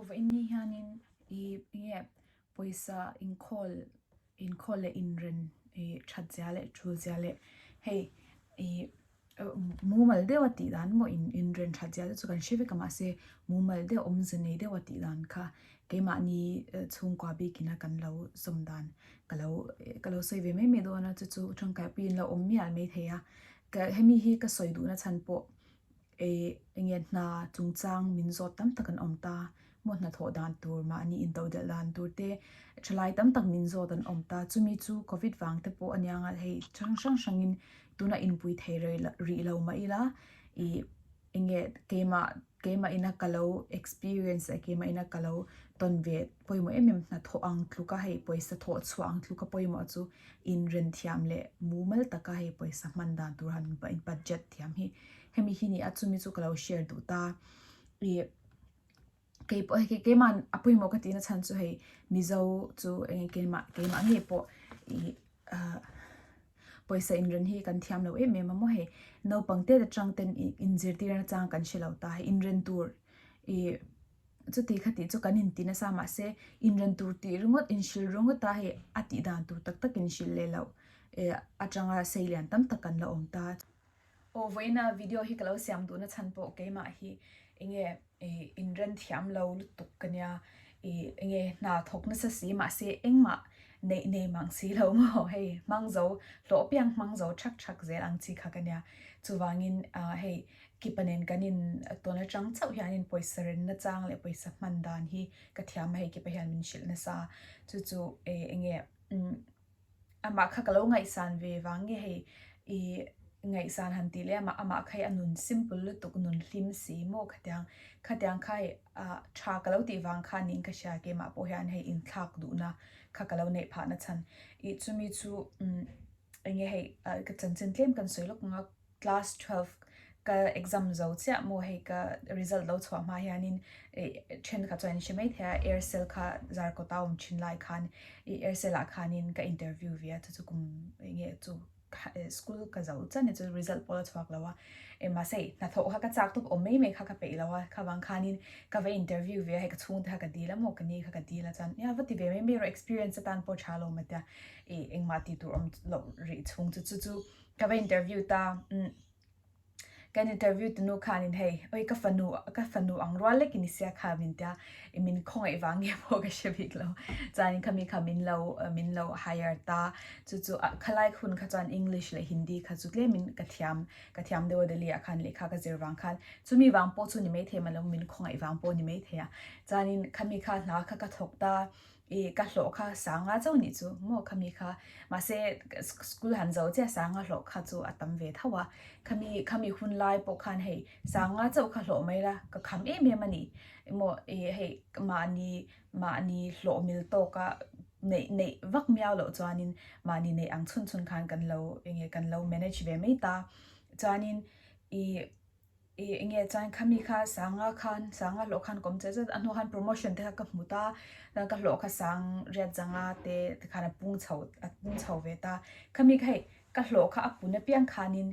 Vawiin ni hianin ih enge pawisa inkhawl inkhawl leh inren ih that zia leh tul zia leh hei ih mumal deuha tih dan maw inren that zia te chu kan hre vek a mahse mumal deuh awmze nei deuha tih dan kha keimahni chhungkua bikin a kan lo zawm dan ka lo ka lo sawi ve mai mai dawn a chu chu tangkaipui in lo awm mial maithei a ka hemi hi ka sawi duhna chhan pawh Ih enge hna chungchang min zawt tam tak an awm ta, maw hnathawh dan tur mahni intodelh dan tur te thalai tam tak min zawt an awm ta, chumi chu covid vang te pawh a nia nga hei hrang hrang hrangin tuna inpui thei rih lo mah ila ih enge keimah keimah ina ka lo experience leh keimah ina ka lo tawn ve pawimawh em em hnathawh ang tluk a hei pawisa thawh chhuah ang tluk a pawimawh chu inrenthiam leh mumal taka hei pawisa hman dan tur han budget thiam hi. Hemi hi ni a chumi chu ka lo share duh ta ih kei pawh hei keimah a pawimawh ka tihna chhan chu hei mizo chu eng keimah keimah ngei pawh ih ah pawisa inren hi kan thiam lo em em a maw hei naupang te atang ten ih inzirtir na chang kan hre lo ta hei inren tur ih chuti kha tih chu kan inti nasa mahse inren tur tih ringawt inhrilh ringawt a hei a tih dan tur tak tak inhrilh leh loh eh atanga sei lian tam tak kan la awm ta. Aw vawiina video hi ka lo siam duhna chhan pawh keimah hi enge ih inren thiam lo lutuk ka nia ih enge hna thawk nasa si mahse engmah neih nei mang si lo maw hei hmang zo hlawh piang hmang zo thak thak zel ang chi kha ka nia chuvangin ah hei kipa nen kan in tawn atang chauh hianin pawisa renna chang leh pawisa hman dan hi ka thiam a hei kipa hian min hrilh nasa chu chu eh enge umm. Amah kha ka lo ngaihsan ve vang nge hei i ngaihsan han tih leh amah amah kha hi a nun simple lutuk nun hlim si maw khatiang khatiang kha hei ah tha ka lo tih vang kha niin ka hria keimah pawh hian hei inthlak duhna kha ka lo neih phahna chhan ih chumi chu umm enge hei ah ka chanchin tlem kan sawi lawk ang a. Class 12 ka exam zo chiah maw hei ka result lo chhuah hma hianin ih thenkhat chuan in hre mai thei a Aircel kha Zarkawt a awm thin lai khan ih Aircel ah khanin ka interview ve a chu chu kum enge chu school ka zo chiah ni chu result pawh la chhuak lo a eng mahse ih hnathawh kha ka chak tawp awm mai mai kha ka peih lo a khavang khanin ka va interview ve a hei ka chhungte kha ka dil a maw ka ni kha ka dil a chuan nia va ti ve mai mai rawh experience atan pawh tha lo matia ih engmah tih tur awm loh rih chhung chu chu chu. Ka va interview ta umm kan interview tunu khanin hei oi ka fanu ka fanu ang rual lek in i sia kha min tia i min khawngaih vang nge pawh ka hre bik lo chuanin khami kha min lo min lo hire ta chu chu ah khalai hun kha chuan English leh Hindi kha chu tlemin ka thiam ka thiam deuh a Delhi ah khan lehkha ka zir vang khan chumi vang pawh chu ni maithei malo min khawngaih vang pawh ni maithei a chuanin khami kha hna kha ka thawk ta. Ih ka hlawh kha sanga chauh nih chu maw khami kha mahse school han zo chiah sanga hlawh kha chu a tam ve tho a khami khami hun lai pawh khan hei sanga chauh kha hlawh mai la ka kham em em a ni emaw ih hei mahni mahni hlawh mil tawka neih neih vak miau loh chuanin mahni neih ang chhun chhun khan kan lo enge kan lo manage ve mai ta chuanin ih. Ih enge chuan khami kha sanga khan sanga hlawh khan ka awm che zet a hnuah khan promotion te kha ka hmu ta chuan ka hlawh kha sang riat zanga te tikhan a pung chho a pung chho ve ta khami kha hei ka hlawh kha a pun apiang khanin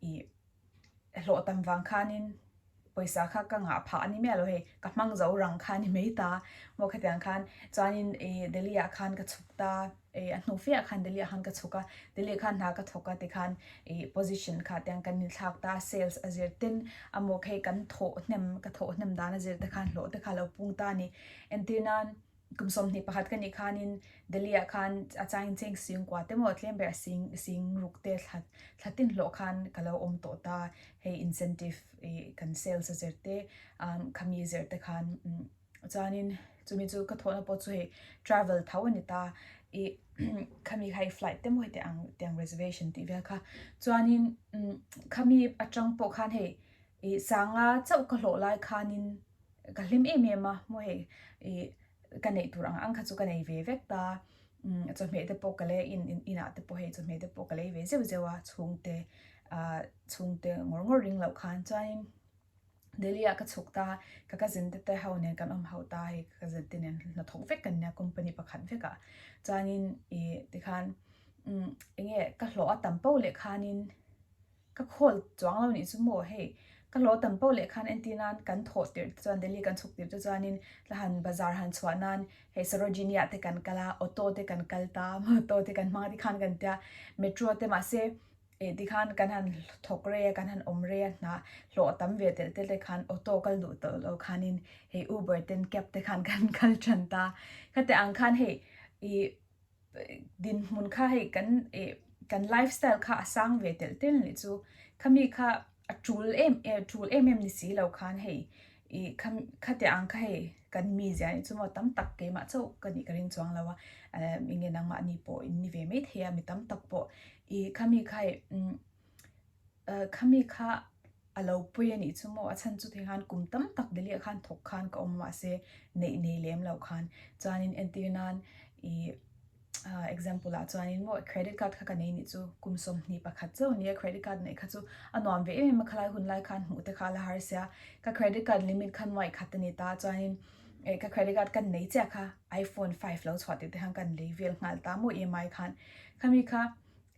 ih hlawh tam vang khanin pawisa kha ka ngah phah a ni miah lo hei ka hmang zo rang kha a ni mai ta maw khatiang khan chuanin ih Delhi ah khan ka chhuk ta. Ih a hnu fiah khan Delhi ah khan ka chhuk a, Delhi ah khan hna ka thawk a tikhan ih position kha tiang kan inthlak ta a, sales a zir tin a maw hei kan thawh hnem ka thawh hnem dan a zir te khan hlawh te kha a lo pung ta a ni. Entir nan kum 21 ka nih khanin Delhi ah khan a changin cheng sing kua te maw tlem ber a sing sing ruk te thla thla tin hlawh khan ka lo awm tawh ta hei incentive ih kan sales a zir te khami zir te khan Chuanin chumi chu ka thawhna pawh chu hei travel tho a ni ta ih khami kha hei flight te maw heti ang tiang reservation tih vel kha chuanin khami atang pawh khan hei ih sanga chauh ka hlawh lai khanin ka hlim em em a maw hei ih ka neih tur ang ang kha chu ka nei ve vek ta chawhmeh te pawh ka lei in inah te pawh hei chawhmeh te pawh ka lei ve zeuh zeuh a chhungte ah chhungte ngawr ngawr ring loh khan chuanin. Delhi ah ka chhuk ta, ka cousin te te ho nen kan awm ho ta hei ka cousin te nen hnathawk vek kan nia company pakhat vek ah chuanin ih tikhan umm enge ka hlawh a tam poh leh khanin ka khawl chuang lo nih chu maw hei Ka hlawh tam poh leh khan entir nan kan thawh tirh te chuan Delhi kan chhuk tirh te chuanin la han bazar han chhuah nan hei Sarojini ah te kan kal a, auto te kan kal ta, auto te kan hmang a tikhan kan tia metro te mahse eh tikhan kan han thawk rei a kan han awm rei a hna hlawh tam ve telh telh te khan auto kal duh tawh lo khanin hei Uber ten cab te khan kan kal tan ta. Khati ang khan hei ih dinhmun kha hei kan ih kan life style kha a sang ve telh telh nih chu khami kha a tul em em tul em em ni si lo khan hei ih khati ang kha hei kan mizia nih chu maw tam tak keimah chauh ka nih ka ring chuang lo a eh enge nangmahni pawh in ni ve maithei a mi tam tak pawh ih khami kha hei umm Khami kha a lo pawi a nih chu maw? A chhan chu thei khan kum tam tak Delhi ah khan thawk khan ka awm mahse neih nei lem lo khan. Chuanin entir nan ih example ah chuanin maw credit card kha ka nei nih chu kum 21 chauh a nia credit card neih kha chu a nuam ve em em a khalai hun lai khan hmuh te kha a la har sia. Ka credit card limit kha nuaih khat a ni ta chuanin eh ka credit card kan nei chiah kha iPhone 5 lo chhuah tih te khan kan lei vel nghal ta maw EMI khan. Khami kha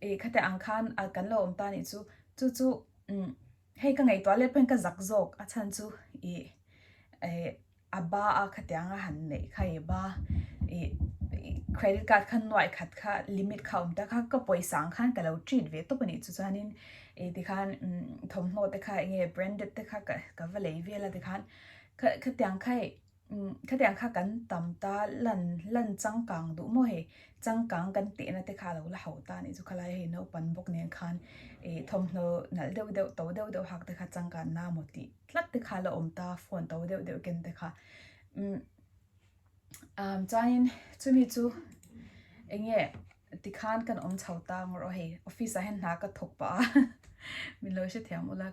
Ih khate ang khan a kan lo awm ta nih chu chu chu umm hei ka ngaihtuah let pawhin ka zak zawk a chhan chu ih eh a ba a khatiang a han neih kha ih ba ih credit card kha nuaih khat kha limit kha awm ta kha ka pawisa ang khan ka lo treat ve tawp a nih chu chuanin ih tikhan umm thawmhnaw te kha eng nge branded te kha ka va lei vel a tikhan khatiang kha hei. Khatiang kha kan tam ta lan lan changkang duh maw hei changkang kan tehna te kha a lo la ho ta anih chu khalai hei naupan bawk nen khan ih thawmhnaw nalh deuh deuh to deuh deuh hak te kha changkan na maw tih tlat te kha a la awm ta phone to deuh deuh ken te kha umm ah chuanin chumi chu eng nge tikhan kan awm chho ta ang rawh hei office ah hian hna ka thawk pah a min lo hrethiam ula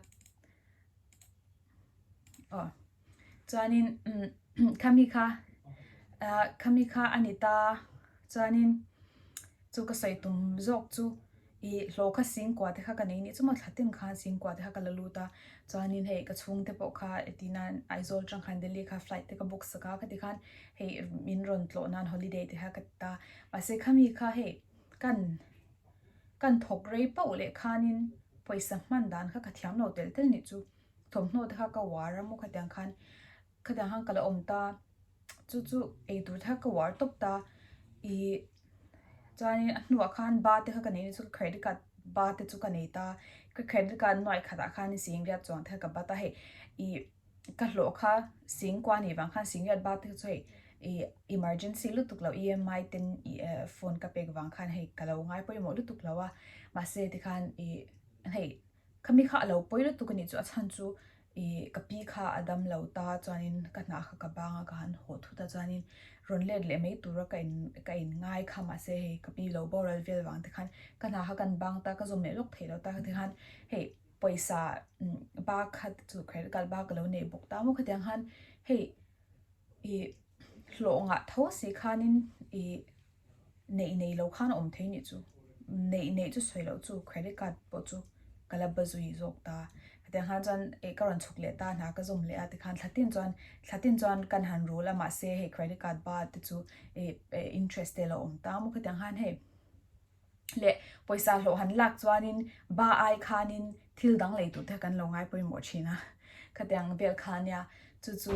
aw. Chuanin khami kha ah khami kha a ni ta chuanin chu ka sawi tum zawk chu ih hlawh kha singkua te kha ka nei nih chu maw thla tin khan singkua te kha ka la lut a chuanin hei ka chhungte pawh kha tina Aizawl atang khan Delhi kha flight te ka book sak a khati khan hei min rawn tlawh nan holiday te kha ka ti ta mahse khami kha hei kan kan thawk rei pauh leh khanin pawisa hman dan kha ka thiam lo telh telh nih chu. Thawmhnaw te kha ka uar a maw khatiang khan khatiang khan ka la awm ta chu chu eitur te kha ka uar tawp ta ih chuanin a hnuah khan ba te kha ka nei chu ka credit card ba te chu ka nei ta ka credit card nuaih khatah khan singriat chuang te kha ka bat a hei ih ka hlawh kha singkua nih vang khan singriat ba te chu hei ih emergency lutuk loh EMI ten ih phone ka pek vang khan hei ka lo ngai pawimawh lutuk lo a mahse tikhan ih hei. Khami kha a lo pawi lutuk a nih chu a chhan chu ih ka pi kha a dam lo ta chuanin ka hnah kha ka bang a ka han haw thut a chuanin rawn let leh mai tura ka in ka in ngai kha mahse hei ka pi lo boral vel vang te khan ka hnah kha kan bang ta ka zawm leh lawk theih lo ta te khan hei pawisa ba kha chu credit card ba ka lo nei bawk ta maw khatiang khan hei ih hlawh ngah tho si khanin ih. Neih nei lo khan a awm thei nih chu. Neih neih chu sawi loh chu credit card pawh chu ka la ba zui zawk ta. Hetiang khan chuan eh ka rawn chhuk leh ta hna ka zawm leh a tikhan thla tin chuan thla tin chuan kan han rul a mahse hei credit card ba te chu eh interest te a lo awm ta maw khatiang khan hei leh pawisa hlawh han lak chuanin ba ai khanin thil dang lei tur te kan lo ngai pawimawh thin a khatiang vel kha ania chu chu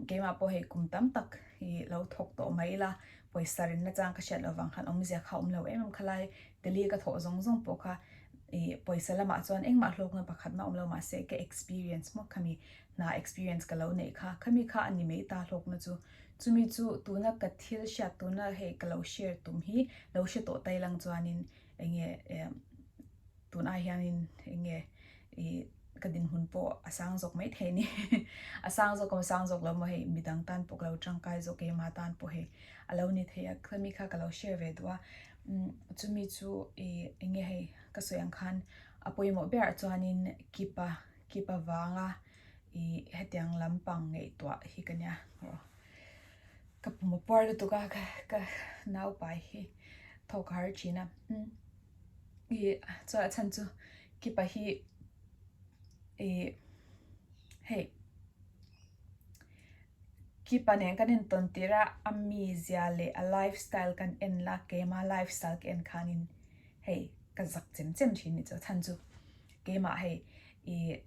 keimah pawh hei kum tam tak hi lo thawk tawh mai ila pawisa rinna chang ka hriat loh vang khan awmzia kha awm lo em em khalai Delhi ka thawh zawng zawng pawh kha ih pawisa lamah chuan engmah hlawkna pakhat mah awm lo mahse ka experience maw khami hna experience ka lo neih kha khami kha a ni mai ta hlawkna chu chumi chu tuna ka thil hriat tuna hei ka lo share tum hi lo hre tawh tai lang chuanin enge eh Tun ai hianin eng nge ih ka dinhmun pawh a sang zawk mai thei a ni. A sang zawk emaw sang zawk lo maw hei midang tan pawh ka lo tangkai zawk keimah tan pawh hei a lo ni thei a khami kha ka lo share ve duh a. Umm chumi chu ih eng nge hei ka sawi ang khan a pawimawh berah chuanin keep a keep avanga ih hetiang lampang ngaihtuah hi ka nia. Ka pum a puar lutuk a ka ka naupai hi thawk a har thin a. Umm. Ih chuan a chhan chu kipa hi ih hei kipa nen kan intawn tir a a mizia leh a life style kan en la keima life style ka en khanin hei ka zak chem chem thin ni chu a chhan chu keimah hei ih.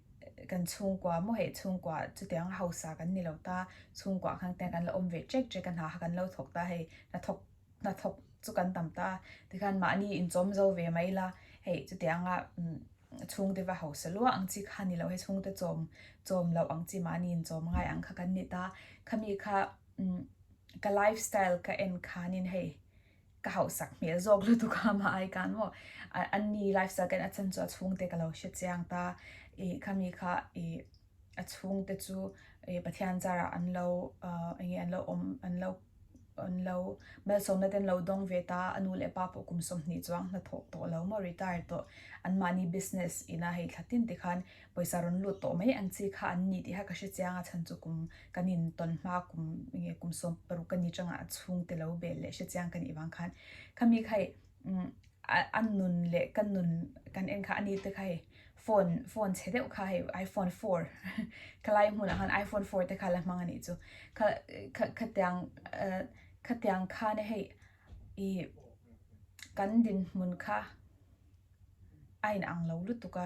kan chhungkua maw hei chhungkua chutiang hausa kan ni lo ta chhungkua khan te kan la awm ve ṭek ṭek a hna kha kan lo thawk ta hei hnathawk hnathawk chu kan tam ta tikhan mahni inchawm zo ve mai ila hei chutianga chhungte va hausa luah ang chi kha ni lo hei chhungte chawm chawm loh ang chi mahni inchawm ngai ang kha kan ni ta khami kha ka lifestyle ka en khanin hei. Ka hauhsak hmel zawk lutuk a mah ai khan maw an ni lifestyle ka en a chan chu a chhungte ka lo hre chiang ta ih khami kha ih a chhungte chu ih Pathian zarah an lo ah eng nge an lo awm an lo an lo malsawmna te an lo dawng ve ta a nu leh pa pawh kum 20 chuang hnathawh tawh lo maw retire tawh anmahni business ina hei thla tin tikhan pawisa rawn lut tawh mai ang chi kha an ni tih kha ka hre chiang a chhan chu kum kan in tawn hma kum enge kum 16 ka ni tangah a chhungte lo bel leh hre chiang ka nih vang khan khami kha hei umm a nun leh ka nun kan en kha a ni te kha hei phone phone chhe deuh kha hei iphone 4 khalai hmunah khan iphone 4 te kha la hmang a nih chu kha kha khatiang ah khatiang khan hei ih kan dinhmun kha. a inang lo lutuk a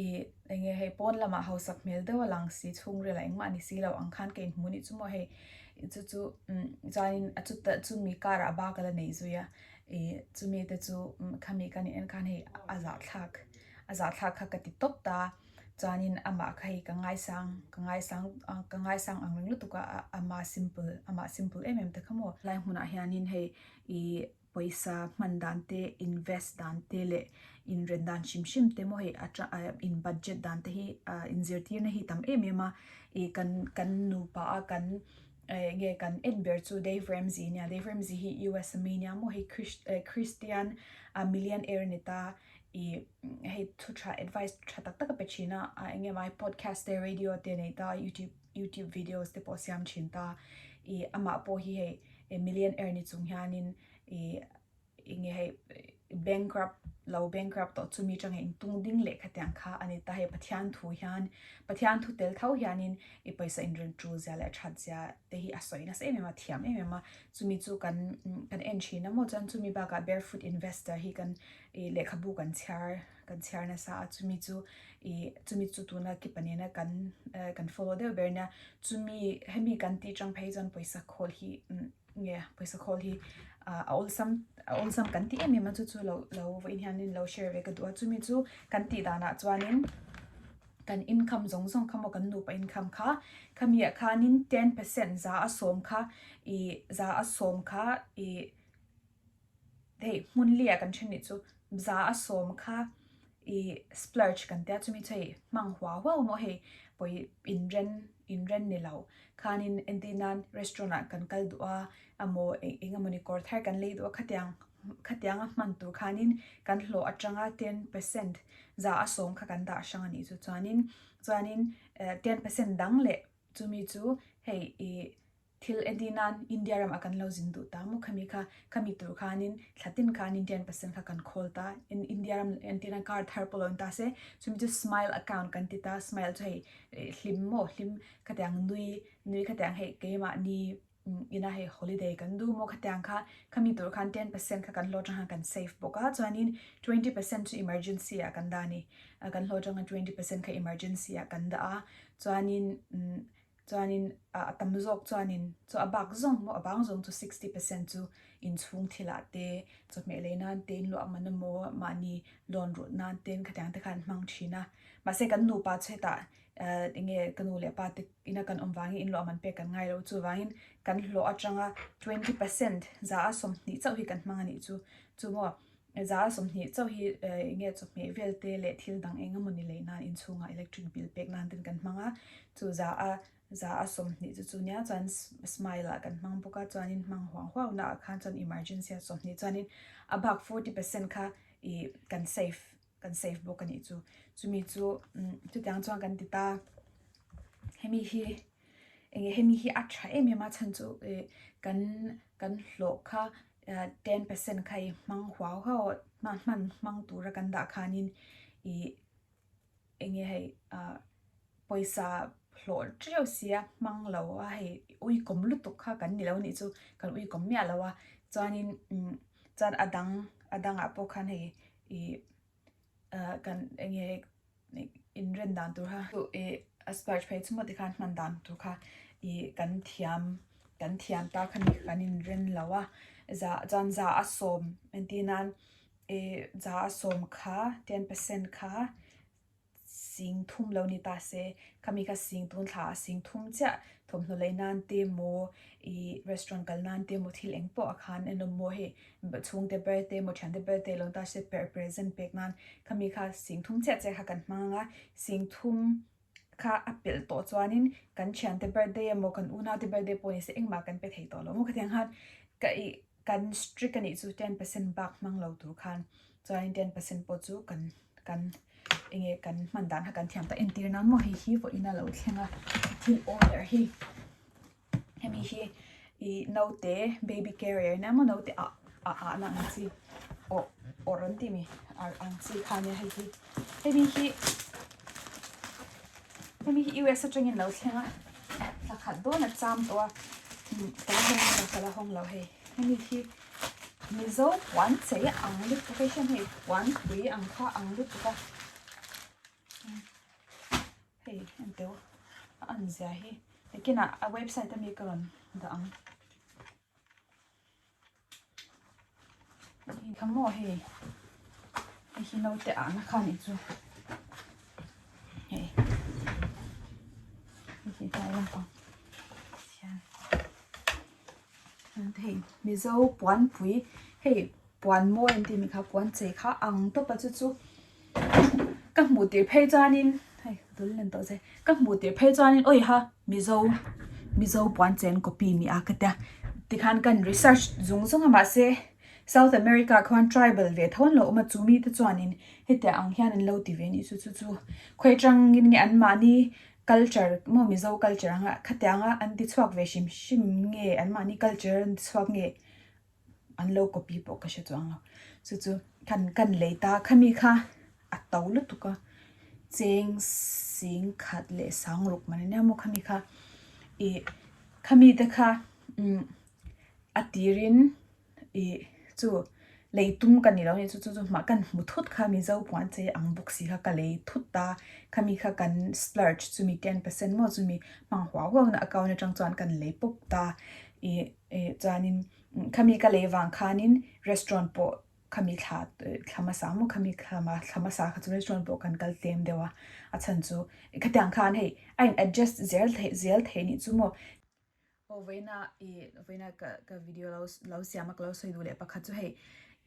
ih eng nge hei pawn lamah hausak hmel deuh a lang si chhungril ah engmah a ni si lo ang khan ka inhmu anih chu maw hei chu chu chuanin a chuta chumi karah bak a la nei zui a ih chumi te chu khami ka nih en khan hei a zahthlak a zahthlak kha ka ti tawp ta chuanin amah kha hei ka ngaisang ka ngaisang ka ngaisang ang reng lutuk a amah simple amah simple em em te kha maw lai hmunah hianin hei ih. Pawisa hman dan te, invest dan te leh inren dan hrim hrim te maw hei in budget dan te hi inzirtirna hi tam em em a. Ih kan kan nupa a kan nge kan en ber chu Dave Ramsey nia, Dave Ramsey hi US a mi nia maw hei Christian millionaire a ni ta. Ih hei thu tha advice tha tak tak a pe thin a, eng nge mai podcast te radio te a nei ta YouTube YouTube videos te pawh a siam thin ta. Ih amah pawh hi hei. Millionaire ni chung hianin ih eng nge hei bankrupt lo bankrupt tawh chumi atanga intung ding leh khatiang kha a ni ta hei Pathian thu hian Pathian thu tel tho hianin i pawisa inren tul zia leh that zia te hi a sawi nasa em em a thiam em em a chumi chu kan kan en thin a maw chuan chumi bakah barefoot investor hi kan ih lehkhabu kan chhiar kan chhiar nasa a chumi chu ih chumi chu tuna kipa nena kan kan follow deuh ber nia chumi hemi kan tih tang phei chuan pawisa khawl hi nge pawisa khawl hi ah a awlsam a awlsam kan tih em em a chu chu lo lo vawiin hianin lo share ve ka duh a chumi chu kan tih danah chuanin kan income zawng zawng kha maw kan nupa income kha khami ah khanin 10% za a sawm kha ih za a sawm kha ih. Hei hmun liah kan then nih chu za a sawm kha ih splurge kan tia chumi chu hei hmang huau huau maw hei pawi inren inren ni lo khanin entir nan restaurant ah kan kal duh a emaw eng eng emawni kawr thar kan lei duh a khatiang khatiang a hman tur khanin kan hlawh atanga 10% za a sawm kha kan dah hrang a nih chu chuanin chuanin 10% dang leh chumi chu hei ih. Thil entir nan India ramah kan lo zin duh ta maw khami kha, khami tur khanin thla tin khanin 10% kha kan khawl ta, India ram entir nan car thar pawh lo ni ta se, chumi chu smile account kan ti ta, smile chu hei hlim maw hlim khatiang nui nui khatiang hei keimahni ina hei holiday kan duh maw khatiang kha khami tur khan 10% kha kan hlawh atang khan kan save bawk a, chuanin 20% chu emergency ah kan dah a ni, kan hlawh atang khan 20% kha emergency ah kan dah a, chuanin. Chuanin a tam zawk chuanin chu a bak zawng maw a bang zawng chu 60% chu inchhung thilah te chawhmeh lei nan te inluah man emaw mahni loan rulh nan te khatiang te khan an hmang thin a. Mahse kan nupa chu hetah enge ka nu leh pa te ina kan awm vangin inluah man pek kan ngai lo chuvangin kan hlawh atanga 20% za a 20 chauh hi kan hmang a nih chu. Chu maw Za 20 chauh hi enge chawhmeh vel te leh thil dang eng emaw ni lei nan inchhungah electric bill pek nan ten kan hmang a, chu za a za a 20 chu chu nia chuan smile ah kan hmang bawk a chuanin hmang huang huau na ah khan chuan emergency a 20 chuanin a bak 40% kha ih kan save kan save bawk a nih chu chumi chu chutiang chuan kan ti ta hemi hi enge hemi hi a tha em em a chhan chu ih kan kan hlawh kha. 10% kha i hmang huau huau a hman hmang tura kan dah khanin ih eng nge hei ah pawisa hlawh teuh sia hmang lo a hei uikawm lutuk kha kan ni lo anih chu kan uikawm miah lo a chuanin umm chuan a dang a dangah pawh khan hei ih ah kan eng nge. inren dan tur kha ih a splurge phei chu maw tikhan hman dan tur kha ih kan thiam kan thiam ta kha ni kan inren lo a za chuan za a sawm entir nan ih za a sawm kha 10% kha sing thum lo ni ta se khami kha sing tun thla ah sing thum chiah thawmhnaw lei nan te emaw ih restaurant kal nan te emaw thil eng pawh ah khan en awm maw hei chhungte birthday emaw thiante birthday lo ni ta se per present pek nan khami kha sing thum chiah chiah kha kan hmang ang a sing thum kha a pelh tawh chuanin kan thiante birthday emaw kan unaute birthday pawh ni se engmah kan pe thei tawh lo maw khatiang khan ka ih kan strict anih chu 10% bak hmang lo tur khan chuanin 10% pawh chu kan kan enge kan hman dan kha kan thiam ta entir nan maw hei hi vawiin a lo thleng a thil order hi hemi hi ih naute baby carrier nia maw naute ah ah ah na ang chi awh awrh an tih mi ang chi kha ania hei hi hemi hi hemi hi U_S atangin lo thleng a thla khat dawn a cham tawh a ka la hawng lo ka la hawng lo hei hemi hi Mizo puan chei ang lutuk hei hian hei puan pui ang kha ang lutuk a hei en teuh a an zia hi nakinah a website ami ka rawn dah ang. Kha maw hei hei hi naute ahna kha anih chu hei hei hi tlai lampang hian hei mizo puanpui hei puan mawi an tih mi kha puan chei kha ang tawp a chu chu ka hmuh tirh phei chuanin hei ka dul len tawh che ka hmuh tirh phei chuanin awi ha mizo mizo puan chen copy ni a ka tia tikhan kan research zung zung a mahse south america ah khuan tribal ve tho an lo awm a chu mite chuanin hetiang ang hian an lo ti ve a nih chu chu chu khawi atangin nge anmahni culture maw mizo culture anga khatianga an ti chhuak ve hrim hrim nge anmahni culture an ti chhuak nge. an lo copy pawh ka hre chuang lo chu chu kan kan lei ta khami kha a to lutuk a cheng sing khat leh sang ruk man ania maw khami kha ih khami te kha umm a tirin ih chu lei tum ka ni lo a ni chu chu chu hmah kan hmu thut kha mizo puan chei ang bawk si kha ka lei thut ta khami kha kan splurge chumi 10% maw chumi hmang huau huau na account atang chuan kan lei pawp ta ih. Eh chuanin khami ka lei vang khanin restaurant pawh khami thla thla hmasa maw khami thla thla hmasa kha chu restaurant pawh kan kal tlem deuh a a chhan chu khatiang khan hei a in adjust zel theih zel theih nih chu maw. Aw vawiina ih vawiina ka ka video lo lo siam a ka lo sawi duh leh pakhat chu hei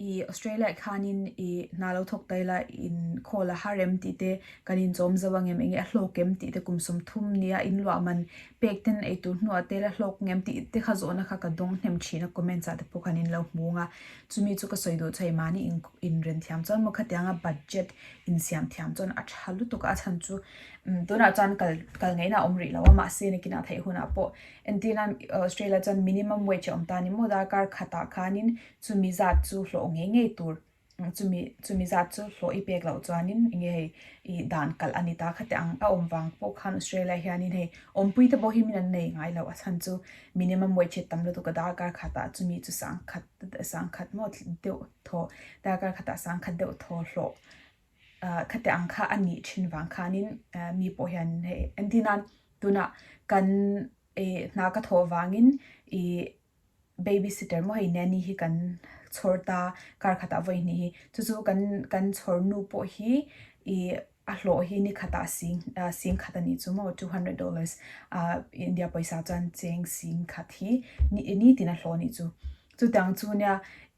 Ih Australia ah khanin ih hna lo thawk ta ila in khawl a har em tih te kan inchawm zo ang em enge a hlawk em tih te kum 30 nia in luah man pek ten ei tur hnuah te la hlawk ang em tih te kha zawhna kha ka dawng hnem thin a comments ah te pawh khan in lo hmu ang a chumi chu ka sawi duh chu hei mahni in inren thiam chuan maw khatianga budget insiam thiam chuan a tha lutuk a a chhan chu tunah chuan kal kal ngaihna a awm rih lo a mahse nakinah theih hunah pawh entir nan Australia chuan minimum wage a awm ta a ni maw darkar khatah khanin Chumi zat chu hlawh ngei ngei tur, chumi chumi zat chu hlawh i pek loh chuanin enge hei i dan kalh a ni ta khate ang a awm vang pawh khan Australia hianin hei awmpui te pawh hi min an nei ngai lo a chhan chu minimum wage hi tam lutuk a darkar khatah chumi chu sangkhat sangkhat maw deuh thaw darkar khatah sangkhat deuh thaw hlawh ah khate ang kha a nih thin vang khanin mi pawh hian hei entir nan tunah kan ih hna ka thawh vangin ih. Baby sitter maw hei nanny hi kan chhawr ta kar khatah vawi hnih hi chu chu kan kan chhawr nu pawh hi ih a hlawh hi ni khatah sing ah sing khat a nih chu maw $200 ah India pawisa chuan cheng sing khat hi nitin a hlawh a nih chu chutiang chu nia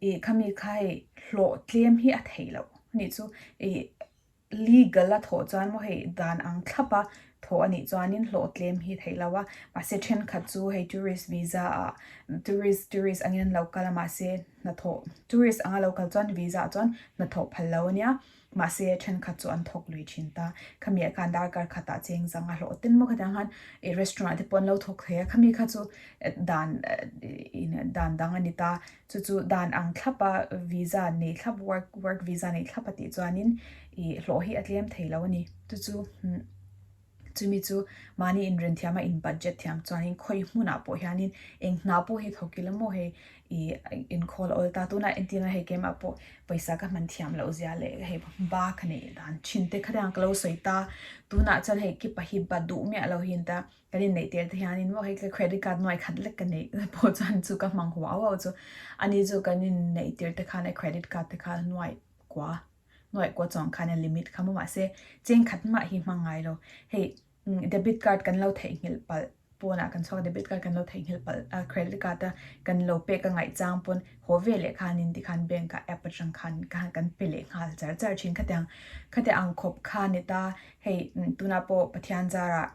ih khami kha hei hlawh tlem hi a theih loh a nih chu ih. Legal a thawh chuan maw hei dan ang thlap a thawh a nih chuanin hlawh tlem hi theih lo a, mahse thenkhat chu hei tourist visa ah tourist tourist angin an lo kal a mahse hnathawh tourist anga lo kal chuan visa ah chuan hnathawh phal lo a nia mahse thenkhat chu an thawk lui thin ta khami ah khan darkar khatah cheng zang a hlawh ten maw khatiang khan ih restaurant ah te pawh an lo thawk thei a khami kha chu dan dan dang a ni ta. Chu chu dan ang thlap a visa nei thlap work work visa nei thlap a tih chuanin ih hlawh hi a tlem thei lo a ni. Chu chu. Chumi chu mahni inren thiam a in budget thiam chuanin khawi hmunah pawh hianin eng hna pawh hi thawk ila maw hei ih inkhawl a awl ta. Tunah entirna hei keimah pawh pawisa ka hman thiam loh zia leh hei ba ka neih dan thin te kha ka lo sawi ta. Tunah chuan hei kipa hi ba duh miah lo hi an ta kan inneih tir te hianin maw hei credit card nuai khat lek ka neih pawh chuan chu ka hmang huau huau chu ani chu kan inneih tir te khan credit card te kha nuai kua. Nuaih kuah chuang khan a limit kha maw mahse cheng khat mah hi hmang ngai lo. Hei debit card kan lo theihnghilh palh pawnah kan chhuak a debit card kan lo theihnghilh palh a credit card a kan lo pek a ngaih chang pawn haw ve leh khanin tikhan bank ah app atang khan kan pe leh nghal char char thin khatiang khatiang ang khawp kha ni ta hei tunah pawh Pathian zarah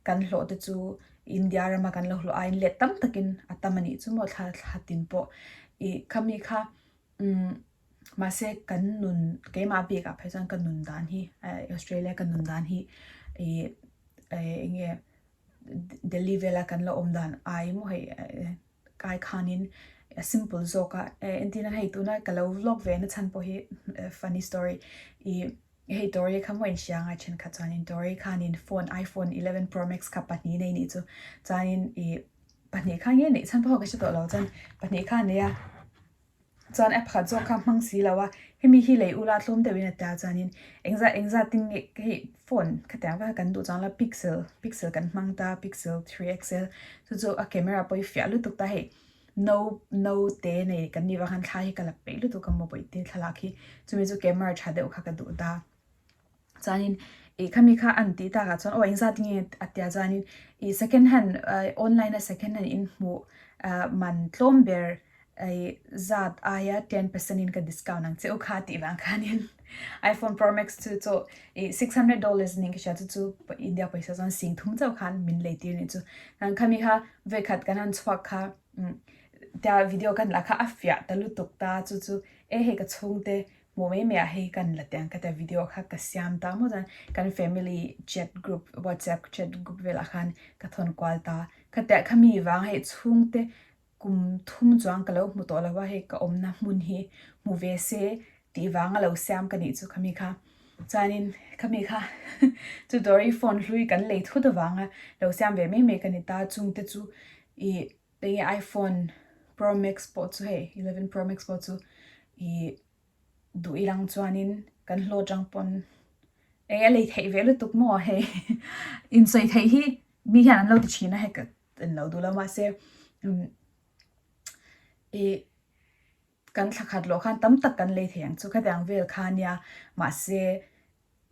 kan hlawh te chu India rama kan lo hlawh aiin let tam takin a tam a nih chu maw thla thla tin pawh ih khami kha Mahse kan nun keimah bikah phei chuan ka nun dan hi Australia ka nun dan hi ih eng nge Delhi vela kan la awm dan ai maw hei kai khanin a simple zawk a entirna hei tuna ka lo vlog ve na chhan pawh hi funny story ih hei Tori kha maw inhria anga thenkhat chuanin Tori khanin phone iPhone 11 Pro Max kha pahnih nei nih chu chuanin ih pahnih kha nge neih chhan pawh ka hre tawh lo chuan pahnih kha a nei a. Chuan app khat zawk kha hmang si lo a, hemi hi lei ula tlawm deuhin a tia chuanin engzat engzat tin nge hei phone khatiang vek a kan duh chuang la pixel pixel kan hmang ta pixel 3 XL chu chu a camera pawh hi fiah lutuk ta hei no no te nei kan nih vang khan thla hi ka la peih lutuk a maw pawih te thlalak hi chumi chu camera tha deuh kha ka duh ta. Chuanin ih khami kha an tih takah chuan aw engzat nge a tia chuanin ih second hand online a second hand in hmuh man tlawm ber ih zat aia 10% in ka discount ang che u kha tih vang khanin iPhone Pro Max chu chu ih $600 ning ka hria chu chu India pawisa chuan sing thum chauh khan min lei tir nih chu chuan khami kha vawikhat kan han chhuak kha tia video kan lah kha a fiah ta lutuk ta chu chu e hei ka chhungte Hmuh mai mai ah hei kan la tiang ka tia video kha ka siam ta maw chuan kan family chat group whatsapp chat group velah khan ka thawn kual ta khatia khami vang hei chhungte kum thum chuang ka lo hmu tawh lo a hei ka awmna hmun hi hmu ve se tih vanga lo siam ka nih chu khami kha chuanin khami kha chu dawr i phone hlui kan lei thut avanga lo siam ve mai mai ka ni ta chungte chu ih Enge iPhone Pro Max pawh chu hei 11 Pro Max pawh chu ih duh ilang chuanin kan hlawh atang pawn enge a lei theih ve lutuk maw hei insawi theih hi mi hian an lo ti thin a hei ka en lo duh lo mahse ih kan thla khat loh khan tam tak kan lei thei ang chu khatiang vel kha nia mahse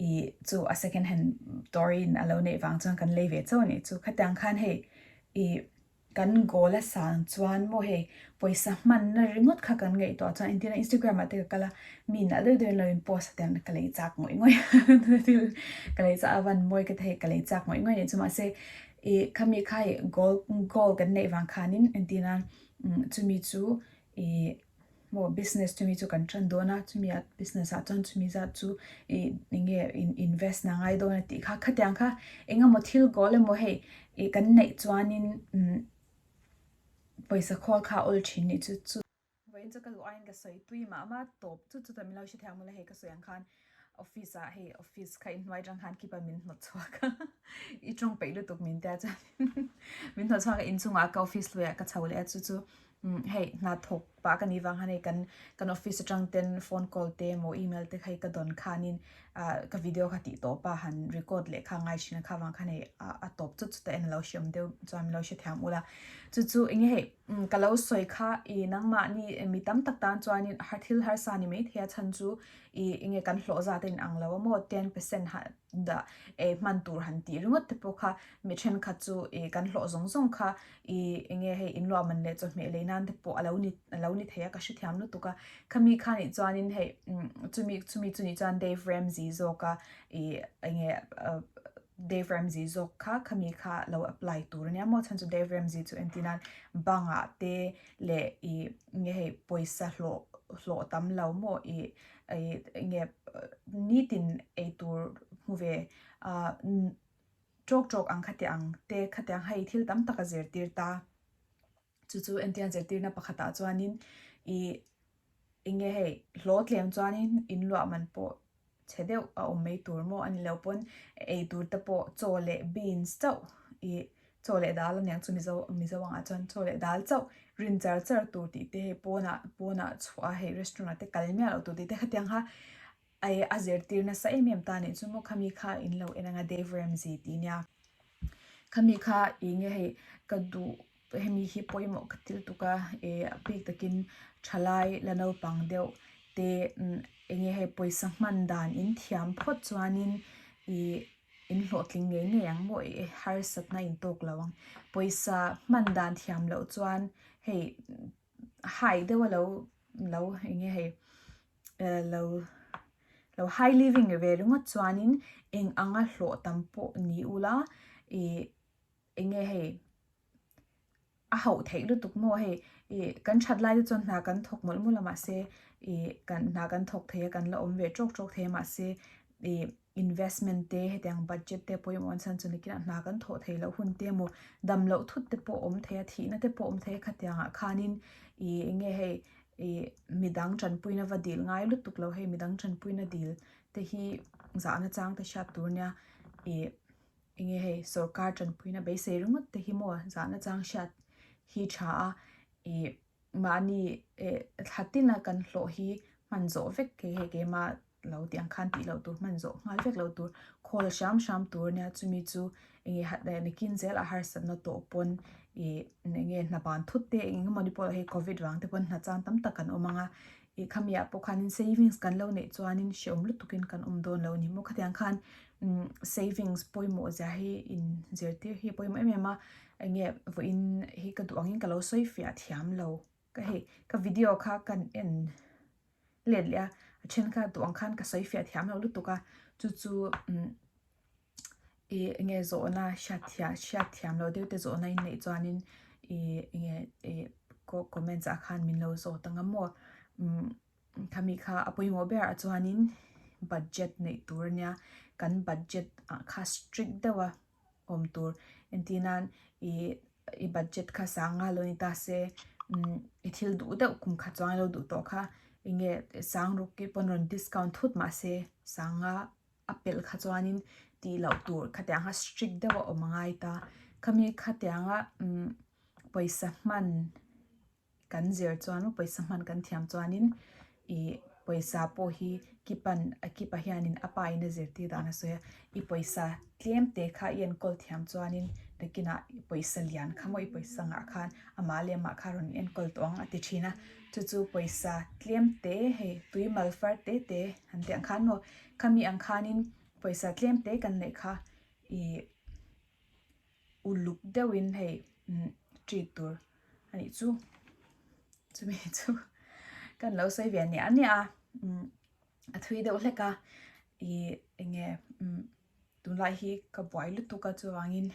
ih chu a second hand dawr in a lo neih vang chuan kan lei ve chauh a nih chu khatiang khan hei ih kan goal a sang chuan maw hei pawisa hmanna ringawt kha kan ngaihtuah chuan engtin a Instagram ah te ka kal a mi nalh deuh deuhin lo in post a tiang ka lei chak ngawih ngawih a ka lei chak a van mawi ka ti hei ka lei chak ngawih ngawih a nih chu mahse ih khami kha hei goal goal kan neih vang khanin entir nan chumi chu ih maw business chumi chu kan tan dawn a chumi ah business ah chuan chumi zat chu ih eng nge in invest na ngai dawn a tih kha khatiang kha eng emaw thil goal emaw hei ih kan neih chuanin umm pawisa khawl kha a awl thin nih chu chu. Vawiin chu ka duh aiin ka sawi tui mah mah tawp chu chutah min lo hre thei ang mawle hei ka sawi ang khan office ah hei office kha inhnuai atang khan keeper min hnawt chhuak a i tawng peih lutuk min tia chuan min hnawt chhuak a inchungah ka office hluiah ka chho leh a chu chu hei hna thawk pah ka nih vang khan hei kan kan office atang ten phone call te emaw email te kha hei ka dawn khanin ah ka video kha tih tawp a han record leh kha ngai thin a kha vang khan hei a tawp chut chut a en a lo hriam deuh chuan min lo hrethiam ula chu chu eng nge hei ka lo sawi kha ih nangmahni mi tam tak tan chuanin har thil harsa ni maithei a chhan chu ih eng nge kan hlawh zat a inang lo a maw 10% ha dah eh hman tur han tih ringawt te pawh kha mi thenkhat chu ih kan hlawh zawng zawng kha ih eng nge hei inluah man leh chawhmeh lei nan te pawh a lo ni a lo ni thei a ka hrethiam lutuk a khami kha nih chuanin hei chumi chumi chu nih chuan Dave Ramsey zawk a ih eng nge Dave Ramsey zawk kha khami kha lo apply tur ania maw chhan chu Dave Ramsey chu entir nan bank ah te leh ih eng nge hei pawisa hlawh hlawh tam lo maw ih eng nge nitin eitur hmu ve ah tawk tawk ang khatiang ang te khatiang hei thil tam tak a zirtir ta chu chu entir zirtirna pakhatah chuanin ih eng nge hei hlawhtlem chuanin inluah man pawh. chhe deuh a awm mai tur maw a ni lo pawn ei tur te pawh chaw leh beans chauh ih chaw leh dal aniang chu mizo mizo angah chuan chaw leh dal chauh rin char char tur tih te hei pawnah pawnah chhuah a hei restaurant ah te kal miah loh tur tih te khatiang kha Ai a zirtir nasa em em ta nih chu maw khami kha in lo en anga Dave Ramsey tih nia. Khami kha ih nge hei ka duh hemi hi pawimawh ka til tuk a eh a bik takin thalai la naupang deuh te eng nge hei pawisa hman dan in thiam phawt chuanin ih in hlawhtling ngei ngei ang maw ih harsatna in tawk lo ang. Pawisa hman dan thiam loh chuan hei hai deuh a lo lo eng nge hei lo lo high living ve ringawt chuanin eng anga hlawh tam pawh ni ula ih eng nge hei a hauh theih lutuk maw hei ih kan that lai te chuan hna kan thawk mawlh mawlh a mahse ih kan hna kan thawk thei a kan la awm ve tawk tawk thei a mahse ih investment te hetiang budget te pawimawh an chhan chu nikinah hna kan thawh theih loh hun te emaw dam loh thut te pawh awm thei a thihna te pawh awm thei a khatiangah khanin ih eng nge hei ih midang tanpuina va dil ngai lutuk lo hei midang tanpuina dil te hi zahna chang te hriat tur nia ih eng nge hei sorkar tanpuina beisei ringawt te hi maw zahna chang hriat hi tha a ih mahni eh thla tina kan hlawh hi hman zawh vek kei hei keimah lo tih ang khan tih loh tur hman zawh nghal vek loh tur khawl hram hram tur ania chumi chu enge hat leh nakin zel a harsatna tawh pawn ih enge hna ban thut te eng emaw ni pawh hei covid vang te pawn hna chang tam tak kan awm ang a ih khami ah pawh khanin savings kan lo neih chuanin hreawm lutukin kan awm dawn lo a ni maw khatiang khan umm savings pawimawh zia hi in zirtir hi a pawimawh em em a enge vawiin hi ka duh angin ka lo sawi fiah thiam lo ka hei ka video kha kan en let leh a a then kha duh ang khan ka sawi fiah thiam lo lutuk a chu chu umm ih enge zawhna hriat thiam hriat thiam loh deuh te zawhna in neih chuanin ih enge ih comments ah khan min lo zawt ang a maw umm khami kha a pawimawh ber ah chuanin budget neih tur ania kan budget ah kha strict deuh a awm tur entir nan ih i budget kha sang nga lo ni ta se umm i thil duh deuh kum khat chuan ilo duh tawh kha enge sang ruk te pawn rawn discount thut mahse sang nga a pelh kha chuanin tih loh tur khatiang kha strict deuh a awm a ngai ta khami khatianga umm pawisa hman kan zir chuan maw pawisa hman kan thiam chuanin ih pawisa pawh hi kipan a kipa hianin a pa in a zirtir dan a sawi a i pawisa tlem te kha i enkawl thiam chuanin nakinah i pawisa lian kha maw i pawisa ngah khan amah leh amah kha rawn enkawl tawh ang a ti thin a chu chu pawisa tlem te hei tui mal far te te han tih ang khan maw khami ang khanin pawisa tlem te kan neih kha ih uluk deuhin hei treat tur a nih chu chumi chu kan lo sawi ve niah niah a a thui deuh hlek a ih eng nge tunlai hi ka buai lutuk a chuvangin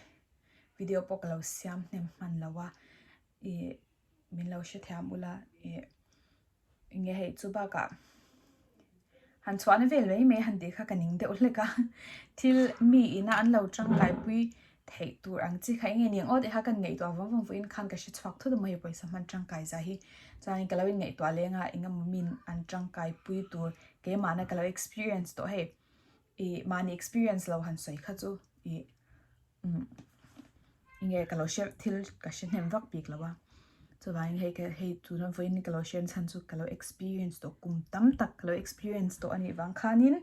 video pawh ka lo siam hnem hman lo a ih min lo hrethiam ula ih enge hei chu bakah han chhuahna vel mai mai han tih kha ka ning deuh hlek a thil mi ina an lo tangkai pui theih tur ang chi kha enge niang aw tih kha ka ngaihtuah vawng vawng vawiin khan ka hre chhuak thut a maw hei pawisa hman tangkai zah hi chuanin ka lo in ngaihtuah leng a engemaw min an tangkai pui tur keimahna ka lo experience tawh hei ih mahni experience lo han sawi kha chu ih umm enge ka lo hre thil ka hre hnem vak bik lo a chuvangin hei ka hei tuna vawiin ka lo hriat chhan chu ka lo experience tawh kum tam tak ka lo experience tawh a nih vang khanin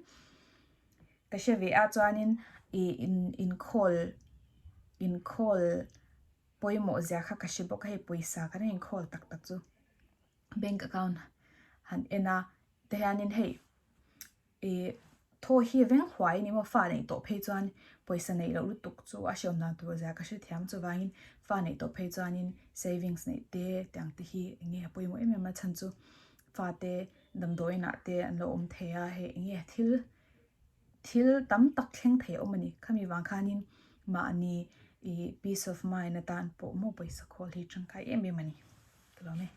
ka hre ve a chuanin ih in inkhawl inkhawl pawimawh zia kha ka hre bawk a hei pawisa kan inkhawl tak tak chu bank account han en a ti hianin hei. Ih thaw hi veng huai ni maw fa neih tawh phei chuan pawisa neih loh lutuk chu a hreawm dan tur zia ka hrethiam chuvangin fa neih tawh phei chuanin savings neih te tiang te hi eng nge a pawimawh em em a chhan chu fa te damdawiin ah te an lo awm thei a hei eng nge thil thil tam tak thleng thei a awm a ni khami vang khanin mahni ih peace of mind atan pawh maw pawisa khawl hi tangkai em em a ni ka lawm e.